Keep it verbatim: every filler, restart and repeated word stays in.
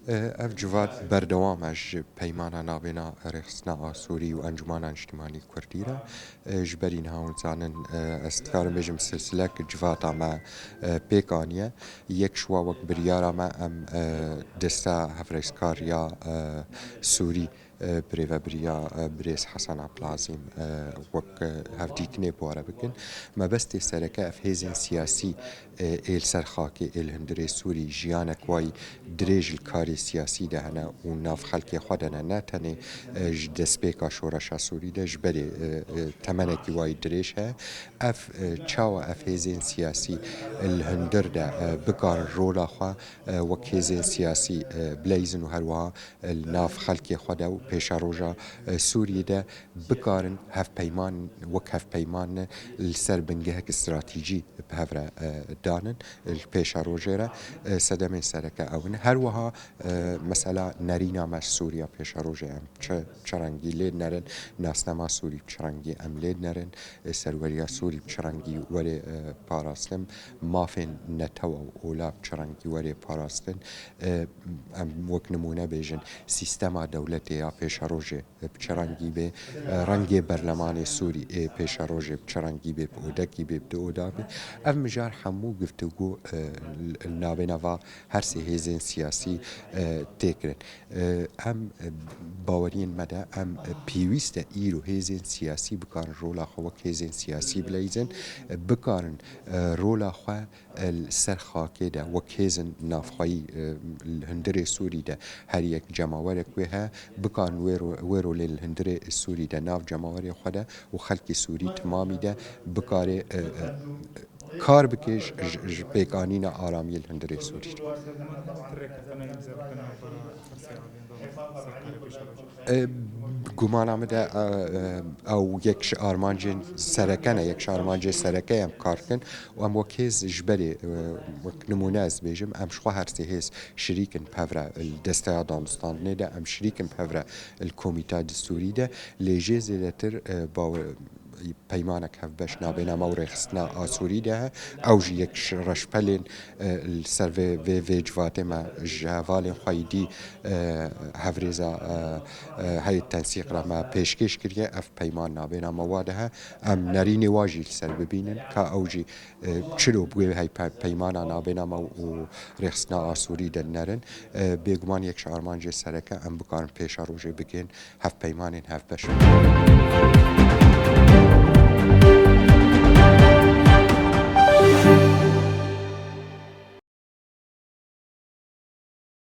Ev civat berdewam e ji Peymana Navbêna Rêxistina Asûrî û Encûmana Niştimanî Kurdî re. Ji berî niha hûn zanin, ez dikarim bêjim, silsilek civata me pêk aniye. Yek ji wa wek biryara me em desta hevrêzkar ya Sûrî, birêvebiriya birêz Hesen Abdulazîm wek hevdîtinê bi we re bikin. Mebestê sereke ev hêzên siyasî ê li ser xakê ê li hundirê Sûrî jiyanek wayî dirêj li karê siyasî de hene û nav xelkê xwe de ne, ne tenê ji destpêka şoreşa Sûrî de, ji berê temenekî wayî dirêj heye. Ev çawa ev hêzên siyasî li hundir de bikarin rola xwe wek hêzên siyasî bileyzin û herwiha li nav xelkê xwe de û pêşeroja Sûriyê de bikarin hevpeyman, wek hevpeyman li ser bingehek stratejî bi hev re danin li pêşerojê re. Sedemên sereke ew in. Her wiha mesela nerîna me Sûriya pêşerojê em çi, çi rengî lê dinerin, nasnama Sûrî bi çi rengî em lê dinerin, serweriya Sûrî bi çi rengî were parastin, mafên netew û ola bi çi rengî were parastin. Em wek nimûne bêjin, sîstema dewletê ya pêşerojê bi çi rengî bê, rengê berlemanê Sûrî ê pêşerojê bi çi rengî bê, bi odekî bê, bi du oda bê. Ev mijar hemû giftûgû li navbêna va her sê hêzên siyasî tê kirin. Em baweriyên me de em pêwîst e îro hêzên siyasî bikarin rola xwe wek hêzên siyasî bileyzin, bikarin rola xwe li ser xakê de wek hêzên navxweyî li hundirê Sûrî de her yek cemawerek wê heye, bikarin wê ro-, wê rolê li hundirê Sûrî de nav cemawerê xwe de û xelkê Sûrî timamî de bikare kar bike ji, ji, ji pêkanîna aramiyê li hundirê Sûrî. Gumana min de ew yek ji armancên sereke ne, yek ji armancên sereke em kar dikin û em wek hêz ji berê, wek nimûne ez bêjim, em ji xwe her sê hêz şirîk in bi hev re li desteya danûstandinê de, em şirîk in bi hev re li komîta distûrî de, lê jê zêdetir bawer, peymanek hevbeş nabêna me û rêxistina Asûrî de he. Ew jî yek ji reşpelên li ser vê, vê, vê civatê me ji hevalên xwe yî dî hevrêza heyet tensîq re me pêşkêş kiriye. Ev peyman nabêna me wa de he. Em nerînê wa jî li ser bibînin ka ew jî çilo bi wê hey pe-, peymana nabêna me û rêxistina Asûrî de dinerin. Bêguman yek ji armancê sereke em bikarin pêşerojê bikin hevpeymanên hevbeş.